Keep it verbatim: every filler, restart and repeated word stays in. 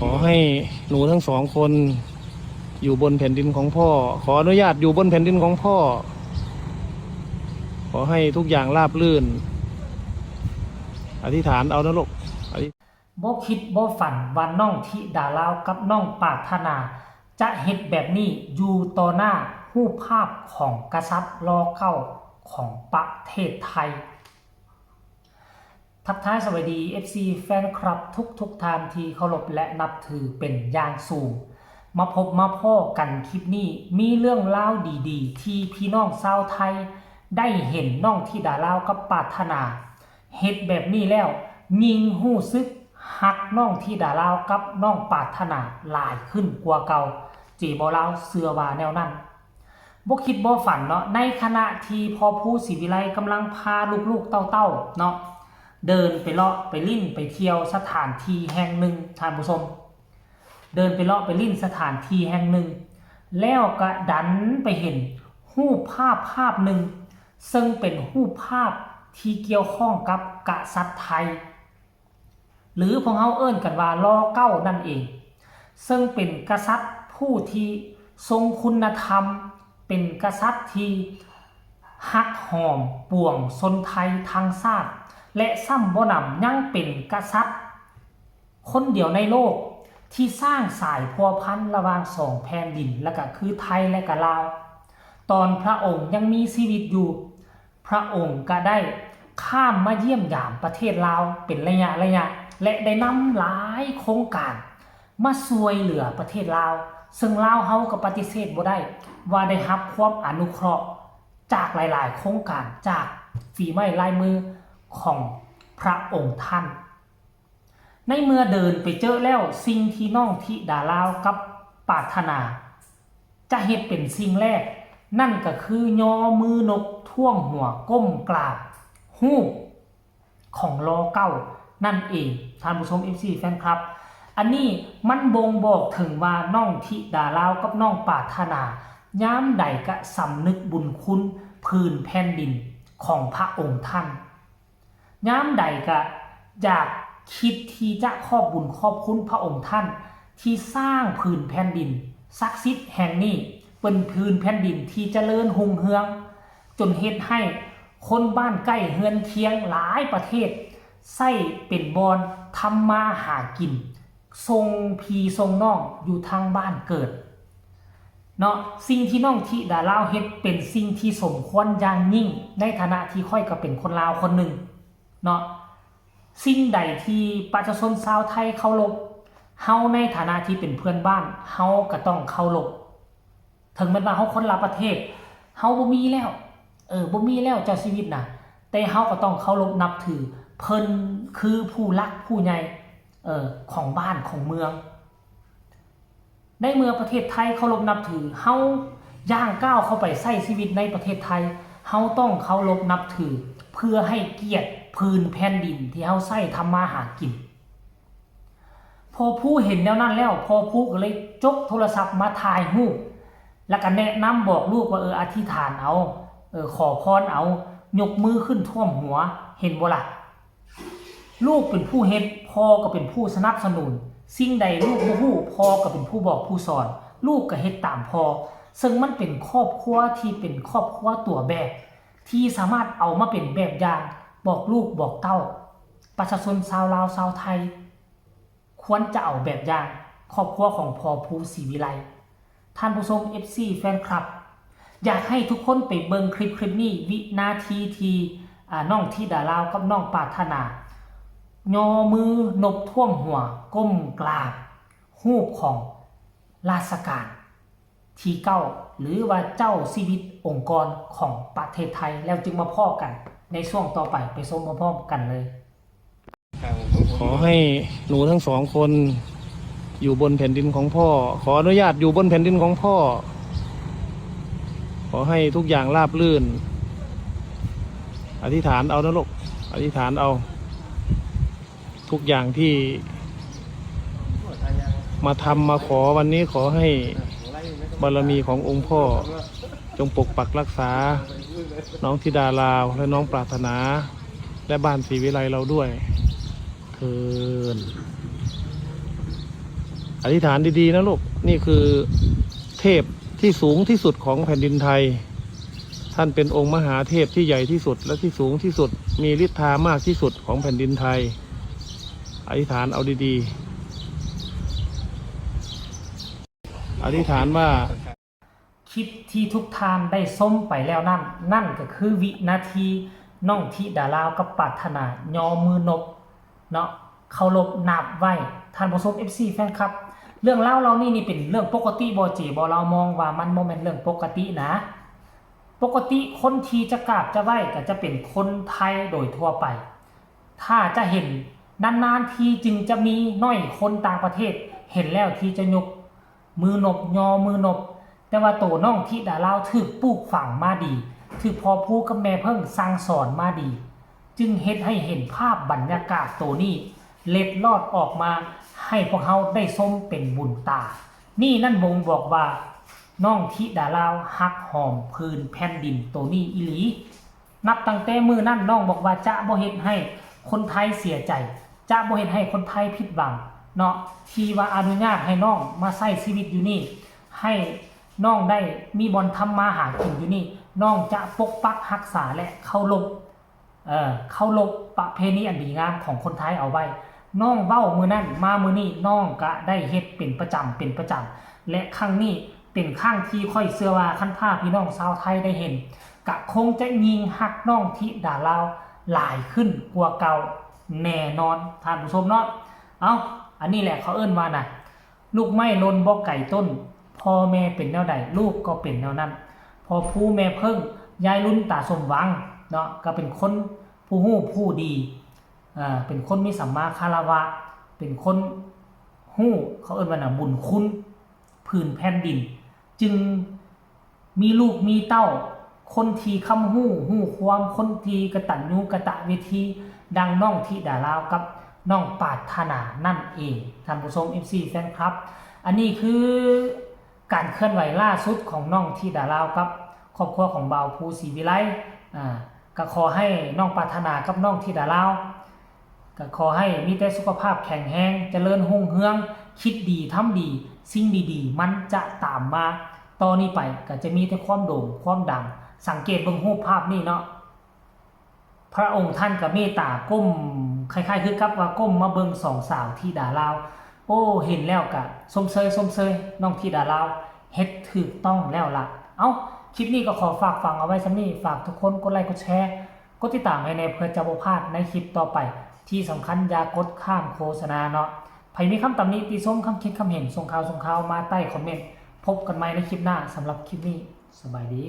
ขอให้หนูทั้งสองคนอยู่บนแผ่นดินของพ่อ ขออนุญาตอยู่บนแผ่นดินของพ่อ ขอให้ทุกอย่างราบรื่น อธิษฐานเอานะลูก อธิ บ่คิดบ่ฝันว่าน้องธิดาลาวกับน้องปรารถนา จะเฮ็ดแบบนี้อยู่ต่อหน้ารูปภาพของกษัตริย์รอเก้าของประเทศไทย ทักทายสวัสดี เอฟซี แฟนคลับทุกทุกๆท่านที่เคารพและนับถือเป็นอย่างสูง มาพบมาพ้อกันคลิปนี้ มีเรื่องราวดีๆ ที่พี่น้องชาวไทยได้เห็นน้องธิดาลาวกับปรารถนา เฮ็ดแบบนี้แล้วยิ่งรู้สึกฮักน้องธิดาลาวกับน้องปรารถนาหลายขึ้นกว่าเก่า เจบ่าวลาวเชื่อว่าแนวนั้น บ่คิดบ่ฝันเนาะ ในขณะที่พ่อภูศรีวิไลกำลังพาลูกๆเต้าๆเนาะ เดินไปเลาะไปลิ้นไปเที่ยวสถานที่แห่งหนึ่ง ท่านผู้ชม เดินไปเลาะไปลิ้นสถานที่แห่งหนึ่ง แล้วก็ดันไปเห็นรูปภาพภาพหนึ่ง ซึ่งเป็นรูปภาพที่เกี่ยวข้องกับกษัตริย์ไทย หรือพวกเฮาเอิ้นกันว่ารอเก้านั่นเอง ซึ่งเป็นกษัตริย์ผู้ที่ทรงคุณธรรม เป็นกษัตริย์ที่ฮักหอมปวงชนไทยทั้งชาติ และซ้ำบ่หนำยังเป็นกษัตริย์คนเดียวในโลกที่สร้างสายพัวพันระหว่างสองแผ่นดิน และก็คือไทยและก็ลาว ตอนพระองค์ยังมีชีวิตอยู่ พระองค์ก็ได้ข้ามมาเยี่ยมยามประเทศลาวเป็นระยะระยะ และได้นำหลายโครงการมาช่วยเหลือประเทศลาว ซึ่งลาวเฮาก็ปฏิเสธบ่ได้ว่าได้รับความอนุเคราะห์จากหลายๆ โครงการจากฝีไม้ลายมือของพระองค์ท่าน ในเมื่อเดินไปเจอแล้วสิ่งที่น้องธิดาลาวกับปรารถนา จะเฮ็ดเป็นสิ่งแรก นั่นก็คือยอมือนบท่วมหัวก้มกราบรูปของรอเก้านั่นเอง ท่านผู้ชม เอฟซี แฟนคลับ อันนี้มันบ่งบอกถึงว่าน้องธิดาลาวกับน้องปรารถนา ยามใดก็สำนึกบุญคุณผืนแผ่นดินของพระองค์ท่าน ยามใดก็อยากคิดที่จะขอบบุญขอบคุณพระองค์ท่านที่สร้างผืนแผ่นดินศักดิ์สิทธิ์แห่งนี้เป็นผืนแผ่นดินที่เจริญรุ่งเรือง จนเฮ็ดให้คนบ้านใกล้เฮือนเคียงหลายประเทศใช้เป็นบ่อนทำมาหากิน ส่งพี่ส่งน้องอยู่ทางบ้านเกิด เนาะ สิ่งที่น้องธิดาลาวเฮ็ดเป็นสิ่งที่สมควรอย่างยิ่ง ในฐานะที่ข้อยก็เป็นคนลาวคนหนึ่งเนาะ สิ่งใดที่ประชาชนชาวไทยเคารพ เฮาในฐานะที่เป็นเพื่อนบ้าน เฮาก็ต้องเคารพ ถึงแม้ว่าเฮาคนละประเทศ เฮาบ่มีแล้ว เออ บ่มีแล้วเจ้าชีวิตน่ะ แต่เฮาก็ต้องเคารพนับถือ เพิ่นคือผู้หลักผู้ใหญ่ เออ ของบ้านของเมือง ในเมื่อประเทศไทยเคารพนับถือ เฮาย่างก้าวเข้าไปใช้ชีวิตในประเทศไทย เฮาต้องเคารพนับถือ เพื่อให้เกียรติผืนแผ่นดินที่เฮาใช้ทำมาหากิน พ่อภูเห็นแนวนั้นแล้ว พ่อภูก็เลยจกโทรศัพท์มาถ่ายรูป แล้วก็แนะนำบอกลูกว่า เออ อธิษฐานเอา เออ ขอพรเอา ยกมือขึ้นท่วมหัว เห็นบ่ล่ะ ลูกเป็นผู้เฮ็ด พ่อก็เป็นผู้สนับสนุน สิ่งใดลูกบ่ฮู้ พ่อก็เป็นผู้บอกผู้สอน ลูกก็เฮ็ดตามพ่อ ซึ่งมันเป็นครอบครัวที่เป็นครอบครัวตัวแบบ ที่สามารถเอามาเป็นแบบอย่าง บอกลูกบอกเต้า ประชาชนชาวลาวชาวไทย ควรจะเอาแบบอย่างครอบครัวของพ่อภูศรีวิไล ท่านผู้ชม เอฟซี แฟนคลับ อยากให้ทุกคนไปเบิ่งคลิปคลิปนี้ วินาทีที่ อ่า น้องธิดาลาวกับน้องปรารถนา ยอมือนบท่วมหัว ก้มกราบรูปของราชการที่เก้า หรือว่าเจ้าชีวิตองค์กรของประเทศไทย แล้วจึงมาพ้อกันในช่วงต่อไป ไปชมพร้อมๆกันเลย ขอให้หนูทั้งสองคนอยู่บนแผ่นดินของพ่อ ขออนุญาตอยู่บนแผ่นดินของพ่อ ขอให้ทุกอย่างราบรื่น อธิษฐานเอานะลูก อธิษฐานเอา ทุกอย่างที่มาทำมาขอวันนี้ขอให้บารมีขององค์พ่อ จงปกปักรักษาน้องธิดาลาวและน้องปรารถนา และบ้านศรีวิไลเราด้วย เทอญ อธิษฐานดีๆนะลูก นี่คือเทพที่สูงที่สุดของแผ่นดินไทย ท่านเป็นองค์มหาเทพที่ใหญ่ที่สุดและที่สูงที่สุด มีฤทธามากที่สุดของแผ่นดินไทย อธิษฐานเอาดีๆ อธิษฐานว่า คลิปที่ทุกท่านได้ชมไปแล้วนั่น นั่นก็คือวินาทีน้องธิดาลาวกับปรารถนาย่อมือนบเนาะ เคารพนับไหว้ ท่านผู้ชม เอฟซี แฟนคลับ เรื่องราวเหล่านี้นี่เป็นเรื่องปกติบ่ เจบ่ ลาวมองว่ามันบ่แม่นเรื่องปกตินะ ปกติคนที่จะกราบจะไหว้ก็จะเป็นคนไทยโดยทั่วไป ถ้าจะเห็นนานๆทีจึงจะมีน้อยคนต่างประเทศเห็นแล้วที่จะยกมือนบย่อมือนบ แต่ว่าโตน้องธิดาลาวถูกปลูกฝังมาดี ถูกพ่อผู้กับแม่เพิ่งสั่งสอนมาดี จึงเฮ็ดให้เห็นภาพบรรยากาศโตนี้เล็ดลอดออกมาให้พวกเฮาได้ชมเป็นบุญตา นี่นั่นบ่งบอกว่าน้องธิดาลาวฮักหอมพื้นแผ่นดินโตนี้อีหลี นับตั้งแต่มื้อนั้นน้องบอกว่าจะบ่เฮ็ดให้คนไทยเสียใจ จะบ่เฮ็ดให้คนไทยผิดหวังเนาะ ที่ว่าอนุญาตให้น้องมาใช้ชีวิตอยู่นี่ ให้น้องได้มีบ่อนทำมาหากินอยู่นี่ น้องจะปกปักรักษาและเคารพ เอ่อ เคารพประเพณีอันดีงามของคนไทยเอาไว้ น้องเว้ามื้อนั้นมามื้อนี้น้องก็ได้เฮ็ดเป็นประจำเป็นประจำ และครั้งนี้เป็นครั้งที่ข้อยเชื่อว่าคันถ้าพี่น้องชาวไทยได้เห็น ก็คงจะยิ่งฮักน้องธิดาลาวหลายขึ้นกว่าเก่าแน่นอนท่านผู้ชมเนาะ เอ้า อันนี้แหละเขาเอิ้นว่านะ ลูกไม้หล่นบ่ไกลต้น พ่อแม่เป็นแนวใดลูกก็เป็นแนวนั้น พ่อผู้แม่เพิ่ง ยายรุ่นตาสมหวังเนาะ ก็เป็นคนผู้ฮู้ผู้ดี อ่า เป็นคนมีสัมมาคารวะ เป็นคนฮู้ เขาเอิ้นว่านะบุญคุณ พื้นแผ่นดิน จึงมีลูกมีเต้า คนที่ค้ำฮู้ฮู้ความ คนที่กตัญญูกตเวที ดังน้องธิดาลาวกับน้องปรารถนานั่นเอง ท่านผู้ชม เอฟซี แฟนคลับ อันนี้คือการเคลื่อนไหวล่าสุดของน้องธิดาลาวกับครอบครัวของบ่าวภูศรีวิไล อ่า ก็ขอให้น้องปรารถนากับน้องธิดาลาว ก็ขอให้มีแต่สุขภาพแข็งแรง เจริญรุ่งเรือง คิดดีทำดี สิ่งดีๆ มันจะตามมา ต่อนี้ไปก็จะมีแต่ความโด่งความดัง สังเกตเบิ่งรูปภาพนี่เนาะ พระองค์ท่านก็เมตตาก้ม คล้ายๆ คือกับว่าก้มมาเบิ่งสองสาวธิดาลาว โอ้ เห็นแล้วก็ชมเชยชมเชย น้องธิดาลาว เฮ็ดถูกต้องแล้วล่ะ เอ้า คลิปนี้ก็ขอฝากฝังเอาไว้ส่ำนี้ ฝากทุกคนกดไลค์กดแชร์ กดติดตามให้แน่เพื่อจะบ่พลาดในคลิปต่อไป ที่สำคัญอย่ากดข้ามโฆษณาเนาะ ไผมีคำตำหนิติชม คำคิดคำเห็น ส่งข่าวส่งข่าวมาใต้คอมเมนต์ พบกันใหม่ในคลิปหน้า สำหรับคลิปนี้ สบายดี